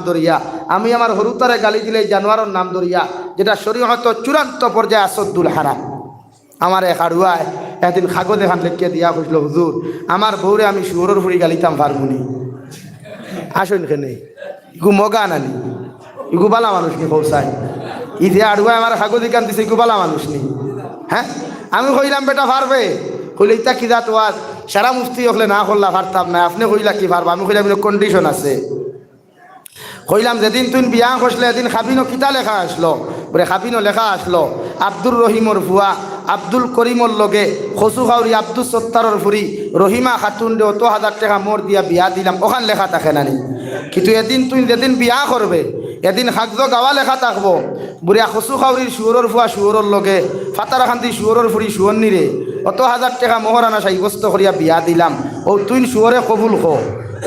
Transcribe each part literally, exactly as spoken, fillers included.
ধরিয়া, আমি আমার হুরুতারে গালি দিলে এই জানোয়ারর নাম ধরিয়া, যেটা শরীয়তর চূড়ান্ত পর্যায়ে আশদ্দুল হারাম। আমার এক আড়ুয়ায় একদিন কাগজ এখান লেখিয়া দিয়া কইছিল, "হুজুর, আমার বউরে আমি শুয়োরর ফুড়ি গালিতাম পারমুনি?" আসইন কেনে, ইগু মগা নানি, ইগু বালা মানুষ নি কও চাই? ই যে আড়ুয়ায় আমার কাগজ ইখান দিছে, ইগু বালা মানুষ নি? হ্যাঁ, আমি কইলাম, "বেটা পারবে?" কইলে, "ইতা কি জাত ওয়াজ? সারা মুফতি অকলে না করলা পারতাম না, আপনে কইলা কি পারবা?" আমি কইলাম, "ইনো condition আছে।" কইলাম, "যেদিন তুইন বিয়া করছলে, এদিন কাবিনো কিতা লেখা আছলো?" বুলে, "কাবিনো লেখা আছলো, আব্দুর রহিমর ফুয়া আব্দুল করিমর লগে কচুখাউরি আব্দুস সত্তারর ফুড়ি রহিমা খাতুনরে অত হাজার টেকা মোহর দিয়া বিয়া দিলাম, অখান লেখা থাকে না নি? কিন্তু এদিন তুইন যেদিন বিয়া করবে, এদিন কাগজো গাওয়া লেখা থাকবো, বুলে, কচুখাউরির শুয়োরর ফুয়া শুয়োরর লগে, ফাতারকান্দি শুয়োরর ফুড়ি শুয়োরনিরে অত হাজার টেকা মোহরানা সাব্যস্ত করিয়া বিয়া দিলাম, অউ তুইন শুয়োরে কবুল ক।"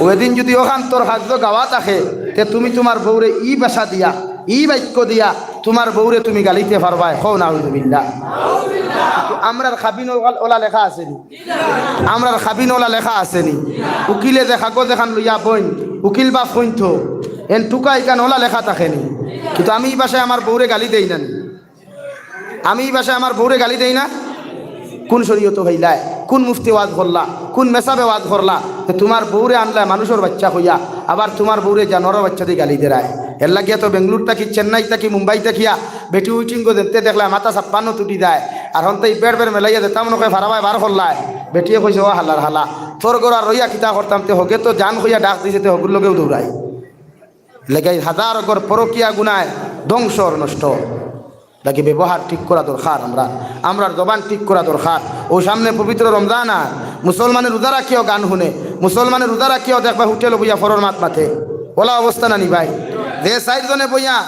অউ এদিন যুদি অখান তোর কাগজো গাওয়া থাকে, তে তুমি তুমার বউরে ই ভাষা দিয়া, ই বাক্য দিয়া তুমার বউরে তুমি গালিতে পারবায়, কও নাউজুবিল্লাহ। কিন্তু আমরার কাবিনো অলা লেখা আছে নি? আমরার কাবিনো অলা লেখা আছে নি? উকিলে যে কাগজ এখান লইয়া বইন, উকিল বাফ কইন তো, এন টুকা ইখান অলা লেখা থাকে নি? কিন্তু আমি ই ভাষায় আমার বউরে গালি দেই না নি? আমি ই ভাষায় আমার বউরে গালি দেই না? কুন শরীয়তো পাইলায়? কুন মুফতি ওয়াজ করলা? কুন মেসাবে ওয়াজ করলা? যে তুমার বউরে আনলায় মানুষর বাইচ্চা কইয়া, আবার তুমার বউরে জানোয়ারর বাইচ্চা দি গালি দেরায়। এরলাগিয়া তো বেঙ্গলোর থাকি, চেন্নাই থাকি, মুম্বাই থাকিয়া বেটি উইটিংগো যেতে দেখলায় মাথা ছাপ্পান্নত উঠি যায়। আর হন্তে ই বেড় বেড় মেলাইয়া যেতা মনে কয় ফারাবায় বার করলায়। বেটিয়ে কইছে, "ও হালার হালা, তোর ঘরো আর রইয়া কিতা করতাম, তে হগে তো জান কইয়া ডাক দিছে, তে হগুর লগেউ দৌড়াই।" লেগাই হাজার ঘর পরকিয়া গুনায় ধ্বংস আর নষ্ট। লাগি ব্যবহার ঠিক করা দরকার, আমরা, আমরার জবান ঠিক করা দরকার। অউ সামনে পবিত্র রমজান আর মুসলমানে রোজা রাখিয়াও গান হুনে, মুসলমানে রোজা রাখিয়াও দেখবা হোটেলো বইয়া ফরর মাত মাতে। অলা অবস্থা না নি ভাই? যে চাইরজনে বইয়া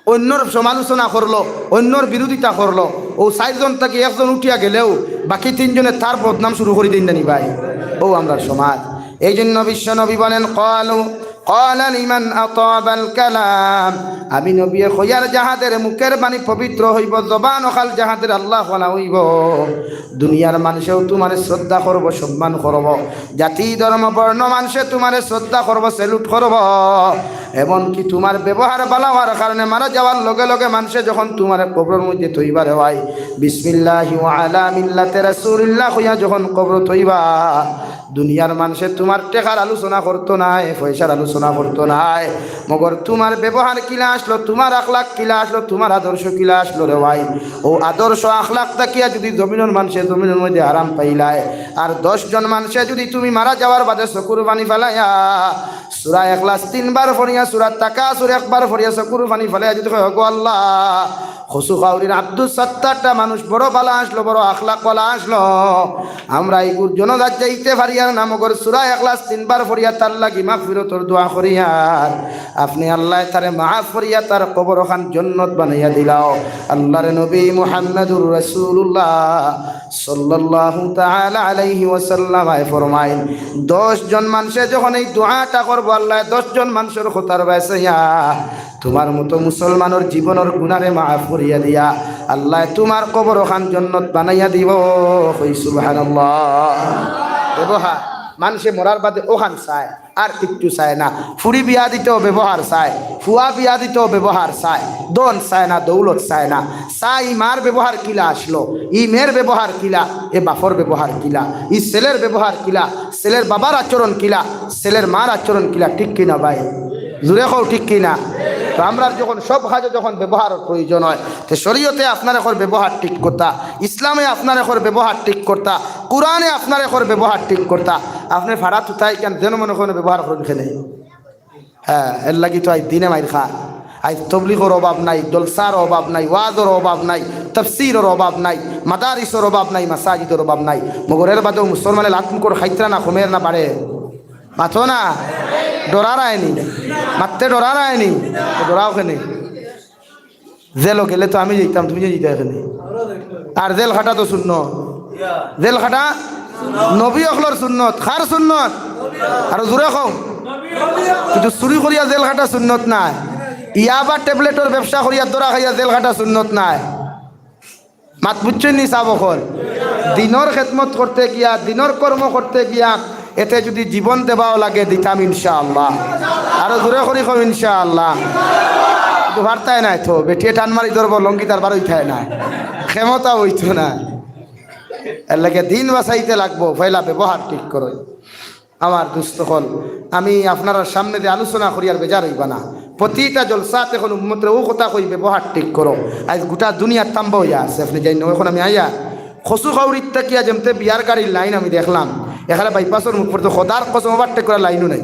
অইন্যর সমালোচনা করলো, অইন্যর বিরোধিতা করলো, অউ চাইরজন থাকি একজন উঠিয়া গেলেউ বাকি তিনজনে তার বদনাম শুরু করি দেইন না নি ভাই? অউ আমরার সমাজ। এই জন্য বিশ্ব নবী বলেন, "ক্বালু, ক্বালা লিমান আতাবাল কালাম।" আমি নবীয়ে কইয়ার যাহাদের মুখের বাণী পবিত্র অইবো, জবান অখান যাহাদের আল্লাহ ওয়ালা অইবো, দুনিয়ার মানষেও তুমারে শ্রদ্ধা করবো, সম্মান করবো, জাতি, ধর্ম, বর্ণ মানষে তুমারে শ্রদ্ধা করবো, salute করবো। এমনকি তুমার ব্যবহার ভালা অওয়ার কারণে মারা যাওয়ার লগে লগে মানষে যখন তুমারে কবরর মধ্যে থইবা রে ভাই, বিসমিল্লাহি ওয়া আলা মিল্লাতে রাসূলিল্লাহ কইয়া যখন কবরো থইবা, দুনিয়ার মানষে তুমার টেকার আলোচনা করতো নায়, পয়সার আলোচনা করতো নায়, মগর তুমার ব্যবহার কিলা আছলো, তুমার আখলাক কিলা আছলো, তুমার আদর্শ কিলা আছলো রে ভাই। অউ আদর্শ আখলাক থাকিয়া যুদি জমিনর মানষে জমিনর মধ্যে আরাম পাইলায়, আর দশ জন মানষে যুদি তুমি মারা যাওয়ার বাদে চকুর পানি ফালাইয়া সূরা ইখলাস তিনবার পড়িয়া, সূরা তাকাসুর একবার পড়িয়া, চকুর পানি ফালাইয়া যুদি কয়, "ওগো আল্লাহ, কচুখাউরির আব্দুস সাত্তারটা মানুষ বড় ভালা আছলো, বড় আখলাক ভালা আছলো, আমরা ইগুর জানাজাত যাইতে পারিয়ার না, মগর সূরা ইখলাস তিনবার পড়িয়া তার লাগি মাগফিরতর দোয়া করিয়ার, আপনে আল্লায় তারে মাফ করিয়া তার কবরখান জন্নত বানাইয়া দিলাও।" আল্লাহর নবী মুহাম্মাদুর রাসূলুল্লাহ সাল্লাল্লাহু তাআলা আলাইহি ওয়াসাল্লাম আয় ফরমাইন, দশ জন মানষে যখন এই দোয়াটা করবো, আল্লায় দশ জন মানষর কথার বায় চাইয়া তুমার মতো মুসলমানর জীবনর গুনারে মাফ করিয়া দিয়া আল্লায় তুমার কবরখান জন্নত বানাইয়া দিবো। কই সুবহানাল্লাহ। ব্যবহার, মানষে মরার বাদে অখান চায়, আর কিচ্ছু চায় না। ফুড়ি বিয়া দিতেও ব্যবহার চায়, ফুয়া বিয়া দিতেও ব্যবহার চায়, ধন চায় না, দৌলত চায় না, চায় ই মার ব্যবহার কিলা আছলো, ই মেয়ের ব্যবহার কিলা, এ বাপর ব্যবহার কিলা, ই ছেলের ব্যবহার কিলা, ছেলের বাবার আচরণ কিলা, ছেলের মার আচরণ কিলা, ঠিক কি না ভাই? জুরে কও, ঠিক কি না? তো আমরার যখন সব কাজে যখন ব্যবহারর প্রয়োজন অয়, তে শরীয়তে আপনার একর ব্যবহার ঠিক করতা, ইসলামে আপনার একর ব্যবহার ঠিক করতা, কোরআনে আপনার একর ব্যবহার ঠিক করতা। আপনে ফাড়া তুতাই কেন যেন মনে করেন ব্যবহার করেন কেনে? হ্যাঁ, এরলাগি তো আইজ দিনে মাইর খা। আইজ তবলিগর অভাব নাই, জলসার অভাব নাই, ওয়াজর অভাব নাই, তাফসীরর অভাব নাই, মাদারিসর অভাব নাই, মাসাজিদর অভাব নাই। মগর এর বাদেও মুসলমানে লাত মুকর খাইতরা না কমের না বাড়ে? মাতো না? ডরার আয়নি? মাততে ডরার আয়নি? তো ডরাও কেনে? জেলো গেলে তো আমি যাইতাম, তুমি যে যাইতা এখানে। আর জেল খাটা তো সুন্নত। জেল খাটা নবী অকলর সুন্নত। কার সুন্নত? আরো জুরে কও। কিন্তু চুরি করিয়া জেল খাটা সুন্নত নায়। ইয়াবা ট্যাবলেটর ব্যবসা করিয়া ধরা খাইয়া জেল খাটা সুন্নত নায়। মাত বুঝছইন নি সাব অকল? দিনর খেদমত করতে গিয়া, দিনর কর্ম করতে গিয়া, এতে যুদি জীবন দেওয়াও লাগে, দিতাম ইনশাআল্লাহ। আরো জোরে করি কও ইনশাআল্লাহ। কিন্তু পারতায় নায় তো, বেটিয়ে টান মারি ধরবো, লুঙ্গি তার বারইতায় নায়, ক্ষমতা অইতো নায়। এরলাগি দিন বাঁচাইতে লাগবো, পয়লা ব্যবহার ঠিক করো। আমার দুস্ত অকল, আমি আপনারার সামনে যে আলোচনা করি আর বেজার অইবা না। প্রতিটা জলসাত অখন উম্মতরে অউ কথা কই, ব্যবহার ঠিক করো। আইজ গোটা দুনিয়ার তাম্বা অইয়া আছে, আপনে জানইন না। অখন আমি আইয়া কচুখাউড়িত থাকিয়া যেমতে বিয়ার গাড়ির লাইন আমি দেখলাম, এখানে বাইপাসর মুখ পর্যন্ত খোদার কসম overtake করার লাইনও নাই।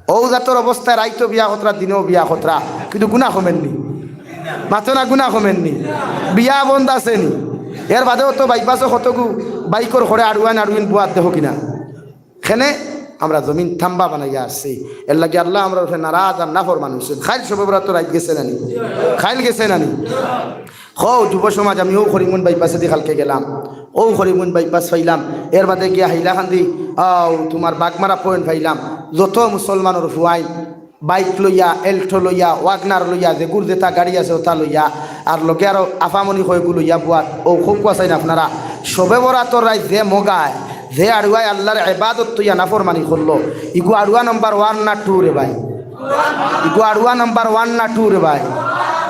অউ জাতর অবস্থায় রাইতো বিয়া করতরা, দিনেও বিয়া করতরা, কিন্তু গুনা কমের নি? মাতো না, গুনা কমের নি? বিয়া বন্ধ আছে নি? এর বাদেও তো বাইপাসো কতগু বাইকর খরে আড়ুয়াইন আড়ুইন বুয়াত দেখো কিনা? কেনে আমরা জমিন তাম্বা বানাইয়া আছি। এরলাগি আল্লাহ আমরার উপরে নারাজ আর নাফরমান অইছইন। কাইল শবে বরাতর রাইত গেছে না নি? কাইল গেছে না নি? কও যুব সমাজ, আমি অউ করিমগঞ্জ বাইপাসেদি কালকে গেলাম, অউ করিমগঞ্জ বাইপাস পাইলাম, এর বাদে গিয়া হাইলাকান্দি, আও, তুমার বাগমারা point পাইলাম। যত মুসলমানর ফুয়াইন বাইক লইয়া, Alto লইয়া, WagonR লইয়া, যেগুর যেটা গাড়ি আছে অটা লইয়া, আর লগে আরো আফামনি কয়গু লইয়া বুয়াত, অউ খুব কুয়াশাইন আপনারা। শবে বরাতর রাইত যে মগায়, যে আড়ুয়ায় আল্লার এবাদত থইয়া নাফরমানি করলো, ইগু আড়ুয়া number one না two রে ভাই? ইগু আড়ুয়া number one না two রে ভাই?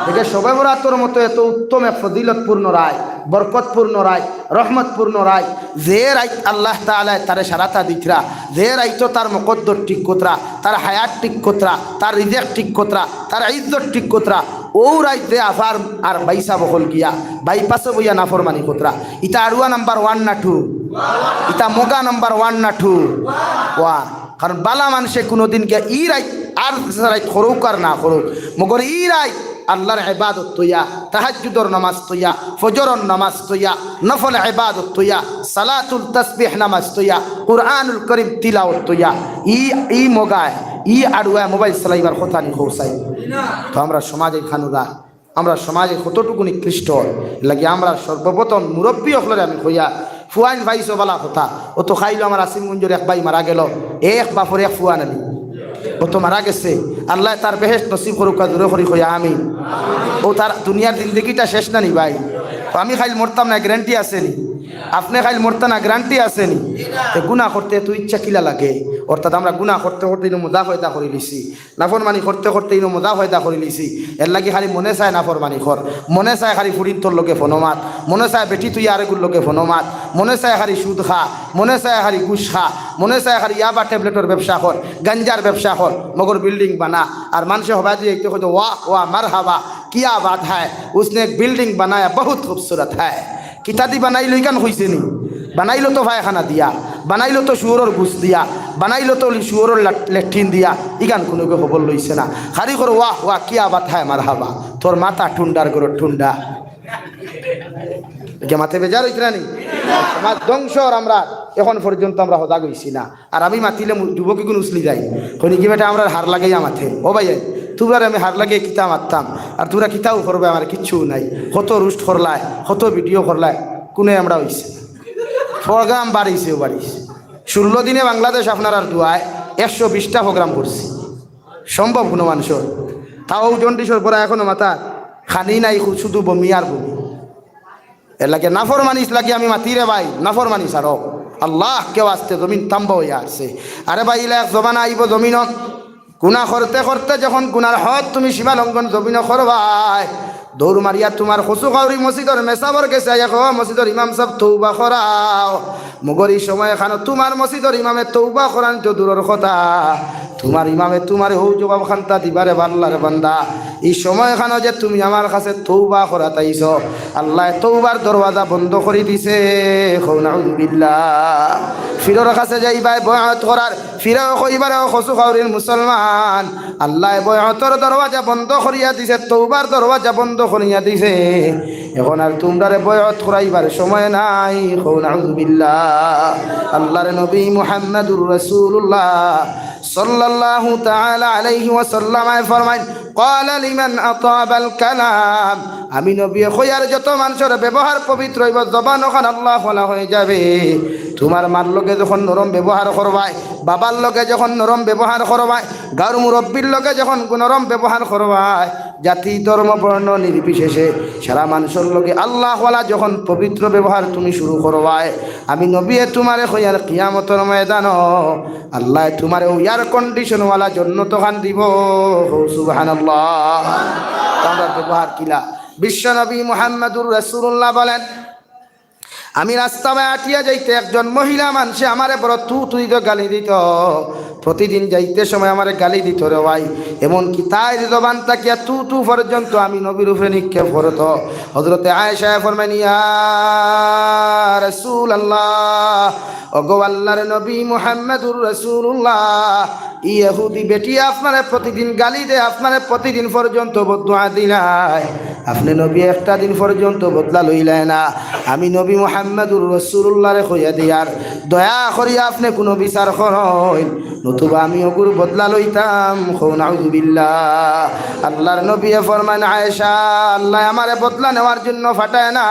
দেখে শবে বরাতর মতো এত উত্তম এক ফজিলতপূর্ণ রাইত, বরকতপূর্ণ রাইত, রহমতপূর্ণ রাইত, যে রাইত আল্লাহ তাআলায় তারে সারাটা দিতরা, যে রাইতো তার মকদ্দর ঠিক করতরা, তার হায়াত ঠিক করতরা, তার রিজেক ঠিক করতরা, তার ইজ্জত ঠিক করতরা, অউ রাইত যে আফার আর বাইসাব অকল গিয়া বাইপাসো বইয়া নাফরমানি করতরা, ইতা আড়ুয়া number one না two? ইতা মগা number one না two? ওয়া। কারণ বালা মানষে কুনুদিন গিয়া ই রাইত আর রাইত করউক আর না করউক, মগর ই রাইত আল্লার এবাদত থইয়া, তাহাজ্জুদর নামাজ থইয়া, ফজরর নামাজ থইয়া, নফল এবাদত থইয়া, সালাতুল তাসবিহ নামাজ থইয়া, কুরআনুল করিম তিলাওত থইয়া, ই, ই মগায়, ই আড়ুয়ায় মোবাইল চালাইবার কথা নি কও চাই? তো আমরা সমাজে খানুরা, আমরা সমাজে কতটুকু নিকৃষ্ট, লাগি আমরা সর্বপ্রথম মুরব্বী অকলরে আমি কইয়া, ফুয়াইন পাইছো বালা কথা, অউ তো কাইল আমার আসিমগঞ্জর এক ভাই মারা গেল, এক বাপর এক ফুয়া নানি, অউ তো মারা গেছে, আল্লায় তার বেহেশত নসিব করউক্কা, জোরে করি কইয়া আমিন। অউ তার দুনিয়ার জিন্দেগিটা শেষ না নি ভাই? তো আমি কাইল মরতাম না, গ্যারান্টি আছে নি? আপনে কাইল মরতা না, গ্যারান্টি আছে নি? তে গুনা করতে এত ইচ্ছা কিলা লাগে? অর্থাৎ আমরা গুনা করতে করতে ইনো মজা পয়দা করিলিছি, নাফরমানি করতে করতে ইনো মজা পয়দা করিলিছি। এরলাগি খালি মনে চায় নাফরমানি কর, মনে চায় খালি ফুড়িন্তর লগে ফোনো মাত, মনে চায় বেটি তুই আরেকগুর লগে ফোনো মাত, মনে চায় খালি সুদ খা, মনে চায় খালি ঘুষ খা, মনে চায় খালি ইয়াবা ট্যাবলেটর ব্যবসা কর, গাঞ্জার ব্যবসা কর, মগর building বানা। আর মানষে হবাদি যাইতে কইতো, "ওয়াহ, ওয়াহ, মারহাবা, কিয়া বাত হায়, উসনে এক building বানায়া, বহুত খুবসুরত হায়।" কিতাদি বানাইলো ইখান কইছে নি? বানাইলো তো পায়খানা দিয়া, বানাইলো তো শুয়োরর গুস দিয়া, বানাইলো তো শুয়োরর ল্যাট-, ল্যাট্রিন দিয়া, ইখান কুনুগু খবর লইছে না। খালি কর, "ওয়াহ, ওয়াহ, কিয়া বাত হায়, মারহাবা।" তোর মাথা ঠুন্ডার ঘরর ঠুন্ডা। ইগু মাতে বেজার অইতরা নি? সমাজ ধ্বংসর আমরা এখন পর্যন্ত আমরা হজাগ অইছি না। আর আমি মাতিলে মু-, যুবক ইগুন উছলি যাইন। কইন কি বেটা, আমরার হার লাগাইয়া মাতে। ও ভাই, তুমরারে আমি হার লাগাইয়া কিতা মাততাম? আর তুমরা কিতাও করবায়, আমার কিচ্ছু নাই। কত roast করলায়, কত video করলায়, কুনে আমরা অইছে। Program বাড়িছে, ও বাড়িছে। ষোলো দিনে বাংলাদেশ আপনারার দোয়ায় একশো বিশটা program করছি। সম্ভব কুনু মানষর? তাও জন্ডিসর পরে এখনো মাথা খানি নাই, খু-, শুধু বমি আর বমি। এরলাগি নাফরমানির লাগি আমি মাতি রে ভাই, নাফরমানি ছাড়ো। আল্লাহকে ওয়াস্তে জমিন তাম্বা অইয়া আছে। আরে ভাই, ইলা এক জমানা আইবো জমিনো, গুনা করতে করতে যখন গুনার হদ তুমি সীমা লঙ্ঘন জমিনো করবায়, দৌড় মারিয়া তুমার কচুখাউড়ি মসজিদর মেসাবর গেছে আইয়া কও, "মসজিদর ইমাম সাব তৌবা করাও।" মগর ই সময় খানো তুমার মসজিদর ইমামে তৌবা করান তো দূরর কথা, তুমার ইমামে তুমারে হউ জবাব খান্তা দিবারে, "আল্লার বান্দা, ই সময় খানো যে তুমি আমার কাছে তৌবা করাত আইছো, আল্লায় তৌবার দরওয়াজা বন্ধ করি দিছে।" কও নাউজুবিল্লাহ। ফিরর কাছে যাইবায় বয়াত করার, ফিরেও কইবারে, "ও কচুখাউড়ির মুসলমান, আল্লায় বয়াতর দরওয়াজা বন্ধ করিয়া দিছে, তৌবার দরওয়াজা বন্ধ করিয়া দিছে। এখন আর তুমরারে বয়াত করাইবার সময় নাই।" কও নাউজুবিল্লাহ। আল্লার নবী মুহাম্মাদুর রাসূলুল্লাহ সাল্লাল্লাহু তাআলা আলাইহি ওয়াসাল্লাম ফরমাইন, "ক্বালা লিমান আতাবাল কালাম, আমি নবীয়ে কইয়ার যত মানষর ব্যবহার পবিত্র অইবো, জবান অখান আল্লাহ ওয়ালা অইযাবে। তুমার মার লগে যখন নরম ব্যবহার করবায়, বাবার লগে যখন নরম ব্যবহার করবায়, গাঁওর মুরব্বির লগে যখন নরম ব্যবহার করবায়, জাতি ধর্ম বর্ণ নির্বিশেষে সারা মানষর লগে আল্লাহ ওয়ালা যখন পবিত্র ব্যবহার তুমি শুরু করবায়, আমি নবীয়ে তুমারে কইয়ার কিয়ামতর ময়দানো আল্লায় তুমারে অউ air condition ওয়ালা জন্নত খান দিবো। সুবহানাল্লাহ। তো আমরার ব্যবহার কিলা? বিশ্বনবী মুহাম্মাদুর রাসূলুল্লাহ বলেন, আমি রাস্তাবায় আটিয়া যাইতে একজন মহিলা মানষে আমারে বড় তু তুই তো গালি দিত। প্রতিদিন যাইতে সময় আমারে গালি দিত রে ভাই। এমনকি তাইর জবান থাকিয়া তু তু পর্যন্ত আমি নবীর উপরে নিক্ষেপ করত। হযরতে আয়েশায় ফরমাইন, ইয়া রাসূলুল্লাহ, ওগো আল্লাহর নবী মুহাম্মাদুর রাসূলুল্লাহ, ই ইহুদি বেটি আপনারে প্রতিদিন গালি দেয়, আপনারে প্রতিদিন পর্যন্ত বদদোয়া দিলায়, আপনে নবী একটা দিন পর্যন্ত বদলা লইলায় না। আমি নবী মুহাম্মাদুর রাসূলুল্লাহরে কইয়া দিয়ার, দয়া করি আপনে কুনু বিচার করইন, নতুবা আমি অগুর বদলা লইতাম। কও নাউজুবিল্লাহ। আল্লাহর নবীয়ে ফরমাইন, আয়েশা, আল্লায় আমারে বদলা নেওয়ার জন্য ফাটায় না,